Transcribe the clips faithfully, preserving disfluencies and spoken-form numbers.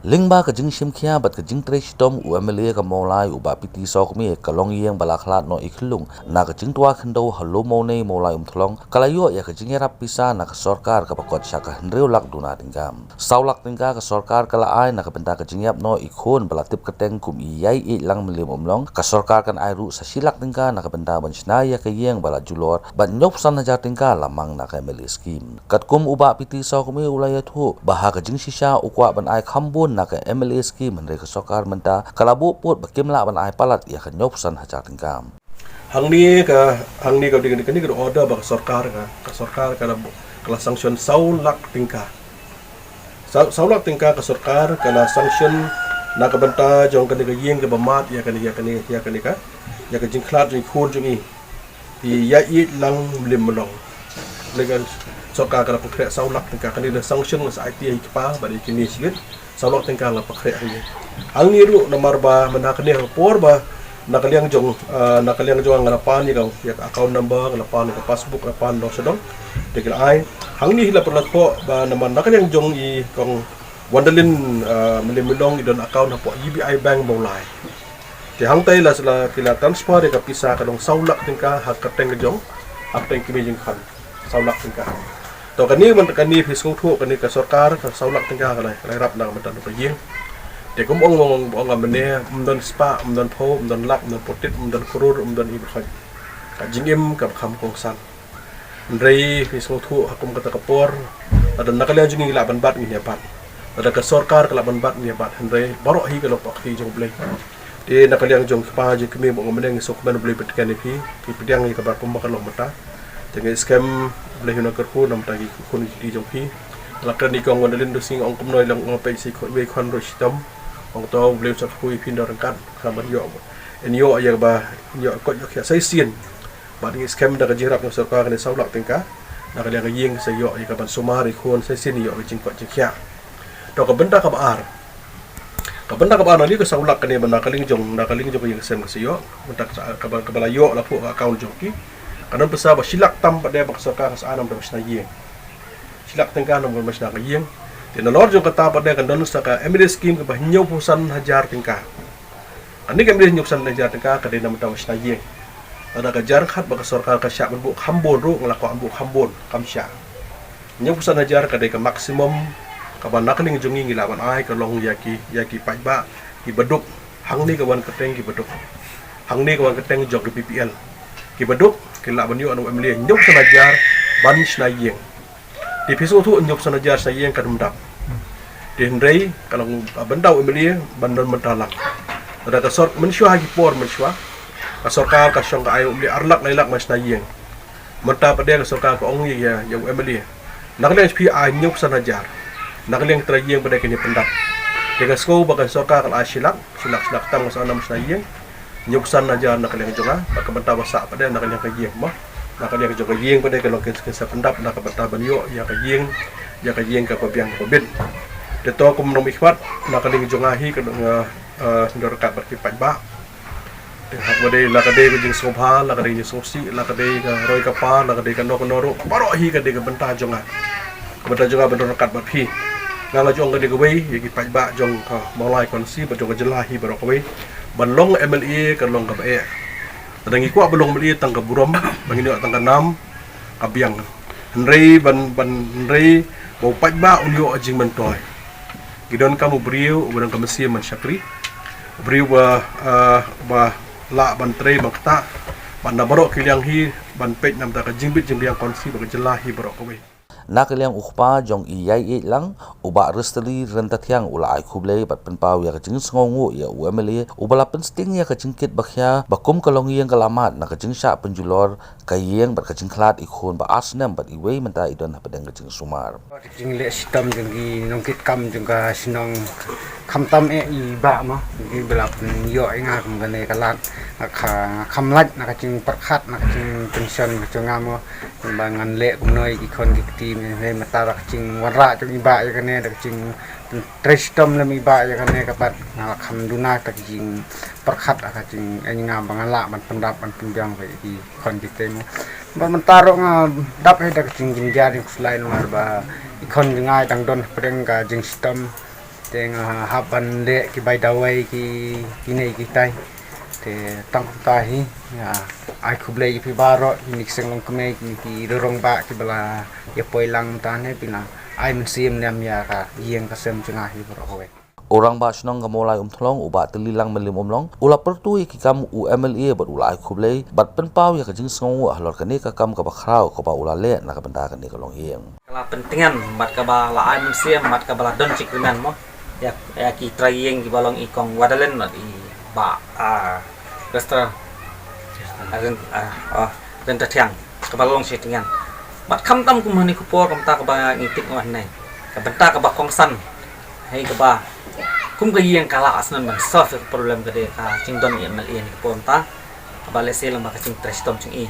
Lyngba ka jingshim khia bad ka jingtrei shitom u M L A ka Mawlai u Bah P T Sawkmie, ka longïing ba la khlad noh i khyllung na ka jingtwa khyndew ha Lum Mawnei Mawlai Umthlong, ka la ïoh ïa ka jingïarap pisa na ka sorkar kaba kot sha ka hynriew lak duna tyngka. Saw lak tyngka ka sorkar ka la ai na ka bynta ka jingïap noh i khun ba la tip kyrteng kum i Ïaieit Lang Mliem Umlong. Ka sorkar kan ai ruh sa shi lak tyngka na ka bynta ban shna ïa ka ïing ba la julor, bad hynñiewphew san hajar tyngka la mang na ka M L A scheme. Katkum u Bah P T Sawkmie u la ïathuh ba ha ka jingshisha u kwah ban ai kham bun na ka M L A scheme, hynrei ka sorkar mynta ka la buh pud ba kim lah ban ai palat ïa ka hynñiewphew san hajar tyngka. Hangne ka, hangne ka dei ka, ka dei ka order ba ka sorkar ka, ka sorkar ka la, ka la sanction saw lak tyngka. Saw, saw lak tyngka ka sorkar ka la sanction na ka bynta jong kane ka ïing kaba mad ïa kane, ïa kane, ïa kane ka, ïa ka jingkhlad jong i khun jong i, i Ïaieit Lang Mliem Umlong. Kane ka sorkar ka la pynkhreh saw lak tyngka, kane la sanction sa aiti ïa i kpa bad ïa kine shibit. Saw lak tyngka la pynkhreh hangne. Hangne ruh namar ba mynta kane ha ka por ba na ka liang jong, ah, na ka liang jong nga la pan ïa ka, ïa ka account number, nga la pan ïa ka passbook, nga la pan noh sha dong. Te ki la ai. Hangne hi la pynlait khoh ba namar na ka liang jong i kong Wandalin, ah, Mliem Umlong i don account hapoh U B I Bank Mawlai. Te hangtai la, la ki la transfer ïa ka pisa ka dong saw lak tyngka ha ka kyrteng ka jong, ha ka kyrteng kmie jingkhang. Saw lak tyngka. To kane ban, kane phi sngewthuh kane ka sorkar ka saw lak tyngka ka la, ka la ïarap na ka bynta ka ïing. Te kum ong, ong, ong, ong mynne, ym don spah, ym don phew, ym don lak, ym don pyrthit, ym don klur, ym don i ba khot. Ka jingim kaba kham kongsan. Hynrei phi sngewthuh ha kum kata ka por, lada na ka liang jong ngi lah ban bat ngin ïa bat. Lada ka sorkar ka lah ban bat ngin ïa bat. Hynrei baroh hi ka long hapoh kti jong U Blei. Te na ka liang jong kpa jong kmie, ba ong mynne ngi sngewkmen U Blei ban tyrken ïa phi, phi pdiang ïa kaba kumba ka long mynta. Te ngi skhem U Blei un kyrkhu na ka bynta ki khun ki kti jong phi. La kren i kong Wandalin Dohsing ong kumno i long, ong peit shi khun, wei khun ruh shitom. Ong to U Blei un sa kyrkhu ïa phi ndor ryngkat, khnang ban ïoh, yn ïoh ïa kaba, yn ïoh kot ïoh khiah sa shisien. Bad ngi skhem da ka jingïarap na ka sorkar kane saw lak tyngka, na ka liang ka ïing sa ïoh ïa kaban sumar i khun, sa shisien ïoh ka jingkot jingkhiah. To ka bynta kaba ar. Ka bynta kaba ar na liang ka saw lak kane ba na ka liang jong, na ka liang jong ka ïing ka sem ka sa ïoh. Bynta ka sa, kaba, kaba la ïoh la phuh ka account jong ki. Ka don pisa ba shi lak tam pat de ba ka sorkar ka sa ai namar ba shna ïing. Shi lak tyngka namar ba shna ka ïing. Te nalor jong kata pat de ka don sa ka M L A scheme kaba hynñiewphew san hajar tyngka. Kane ka M L A hynñiewphew san hajar tyngka ka dei namar ba shna ïing. Lada ka jar khat ba ka sorkar ka shah ban buh kham bun ruh, nga la kwah ban buh kham bun, kham shah. Hynñiewphew san hajar ka dei ka maximum kaba na ka liang jong ngi ngi lah ban ai, ka long ïa ki, ïa ki paidbah kiba duk. Hangne ka wan kyrteng kiba duk. Hangne ka wan kyrteng jong ka B P L. Kiba duk ki lah ban ïoh na u M L A hynñiewphew san hajar ban shna ïing. Te phi sngewthuh, hynñiewphew san hajar shna ïing ka dum dap. Te hynrei ka long, ah, bynta u M L A ban don bynta lang. Lada ka sor-, mynshuwa ha ki por mynshuwa, ka sorkar ka shong ka ai u M L A ar lak lai lak ban shna ïing. Mynta pat de ka sorkar ka ong ïa, ïa u M L A, na ka liang phi ai hynñiewphew san hajar. Na ka liang trai ïing pat de kine pyndap. Te nga sngew ba ka sorkar ka la ai shi lak, shi lak, shi lak tam ka sa ai ban shna ïing. Hynñiewphew san hajar na ka liang jong nga, bad ka bynta ba sah pat de na ka liang ka ïing mo. Na ka liang jong ka ïing pat de ka long kin, kin sa pyndap na ka bynta ban ïoh ïa ka ïing, ïa ka ïing kaba biang kaba bit. Te to kum nongmih khmat, na ka liang jong nga hi ka long, eh, eh, ndor ryngkat bad ki paidbah. Te ha kaba dei, la ka dei ka jingsngewbha, la ka dei ka jingsngewsih, la ka dei ka roi ka par, la ka dei kano kano ruh, baroh hi ka dei ka bynta jong nga. Ka bynta jong nga ban don ryngkat bad phi. Nga nga jong ka dei kawei ïa ki paidbah jong ka Mawlai constituency bad jong ka jylla hi baroh kawei. Ban long M L A ka long kaba eh. Lada ngi kwah ban long M L A tang ka burom, ba ngin ïoh tang ka nam, ka biang. Hynrei ban, ban, hynrei ba u paidbah un ïoh jingmyntoi. Ki donkam u briew uba don ka mynsiem ban shakri, u briew ba, ah, ba lah ban trei ban ktah, ban da baroh ki liang hi, ban peit namar ka jingbit jingbiang constituency bad ka jylla hi baroh kawei. Na ka liang u kpa jong i Ïaieit Lang, u Bah Rastali Ryntathiang, u la ai khublei bad pynpaw ïa ka jingsngewnguh ïa u M L A uba la pynsting ïa ka jingkit ba khia ba kum ka longïing ka la mad na ka jingshah pynjulor ka ïing bad ka jingkhlad i khun ba ar snem bad iwei mynta i don hapdeng ka jingsumar. Ka jingleh shitom jong ki nongkitkam jong ka shnong khamtam eh i bah mo, ki ba la pynïoh ïa nga kum kane ka lad, nga kha, nga kham lait na ka jingpyrkhat na ka jingpynshon ka jong nga mo. Ba ngan leh kumno ïa ki khun ki kti, mynta da ka jingwanrah jong i bah ïa kane, da ka jingtrei shitom lem i bah ïa kane ka pat nga la kham duna da ka jingpyrkhat ha ka jingïeng jong nga ba ngan lah ban pyndap ban pynbiang ïa ki khun ki kti mo. Ba mynta ruh nga dap hi da ka jingjynjar jingkhuslai namar ba i khun jong nga i dang don hapdeng ka jingshitom. Te nga hap ban leh ki bai dawai ki, kine ki tai. Te tang kumta hi, nga ai khublei ïa phi baroh, kine ki seng longkmie, kine ki rangbah kiba la ïa poi lang mynta ne, phi la ai mynsiem niam ïa ka ïing ka sem jong nga hi baroh kawei. U Rangbah Shnong ka Mawlai Umthlong, u Bah Tyllilang Mylliemumlong, u la pyrtuh ïa ki kam u M L A bad u la ai khublei bad pynpaw ïa ka jingsngewnguh halor kane ka kam kaba khraw kaba u la leh na ka bynta kane ka longïing. Ka la pyntngen bad kaba la ai mynsiem bad kaba la don jingkyrmen mo ïa, ïa ki trai ïing kiba long i Kong Wadalen bad i Bah, ah, Lester, ah, Ren-, ah, oh, Ryntathiang, kaba la long shi tngen. Bad khamtam kum ha kane ka por, kumta kaba ngi tip noh hangne, ka bynta kaba kongsan hi kaba kum ka ïing ka lah shen ban solve ka problem ka dei ka jingdon i M L A ha kane ka por mynta, kaba lehse long ba ka jingtrei shitom jong i,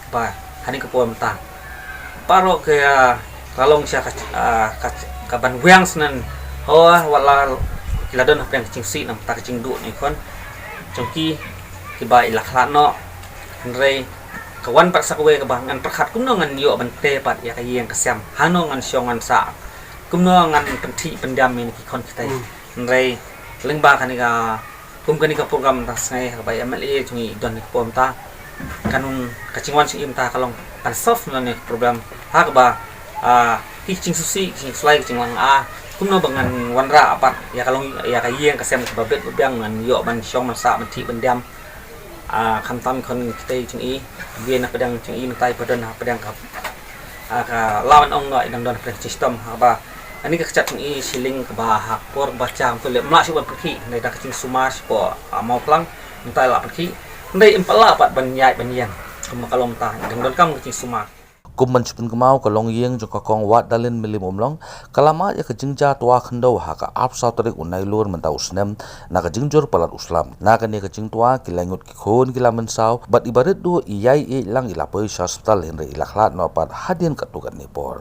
kaba ha kane ka por mynta baroh ka, ah, ka long sha ka, ah, ka, ka ban weng shen, oh, wat la ki la don hapdeng ka jingsih na ka bynta ka jingduh ne khun jong ki, kiba i la khlad noh. Hynrei ka wan pat sa kawei kaba ngan pyrkhat kumno ngan ïoh ban tei pat ïa ka ïing ka sem, hangno ngan shong ngan sah, kumno ngan pynthih pyndiam ïa ki khun ki tai. Hmm. Hynrei lyngba kane ka, kum kane ka program tang sngi kaba i M L A jong i don ha kane ka por mynta, kan, ka jingwan jong i mynta ka long ban solve noh kane ka problem ha kaba, ah, ki jingsngewsih, ki jingkhuslai, ki jinglong, ah, kumno ba ngan wanrah pat ïa ka long, ïa ka ïing ka sem kaba bit ba biang, ngan ïoh ban shong ban sah, ban thih ban diam. Ah, khamtam khun ki tai jong i, ki na pdeng jong i mynta i ba don na pdeng ka, ah, ka la wan ong noh i dang don pdeng ka jingshitom, haba kane ka kjat jong i shilling kaba ha ka por ba jam tu leh mlak shu ban pynkhih, hynrei da ka jingsumar shu ko, ah, Mawphlang mynta i la pynkhih, hynrei im pat lah pat ban ïaid ban ïeng kumba ka long mynta, i dang donkam ka jingsumar. Kum ban shu pynkynmaw, ka longïing jong ka Kong Wadalen Mylliemumlong ka la mad ïa ka jingjia twa khyndew ha ka arphew saw tarik u Nailur mynta u snem, na ka jingjur palat u slap. Na kane ka jingtwa, ki lai ngut ki khun ki la mynsaw bad i ba rit duh i Ïaieit lang i la poi sha hospital, hynrei i la khlad noh pat hadien katto katne por.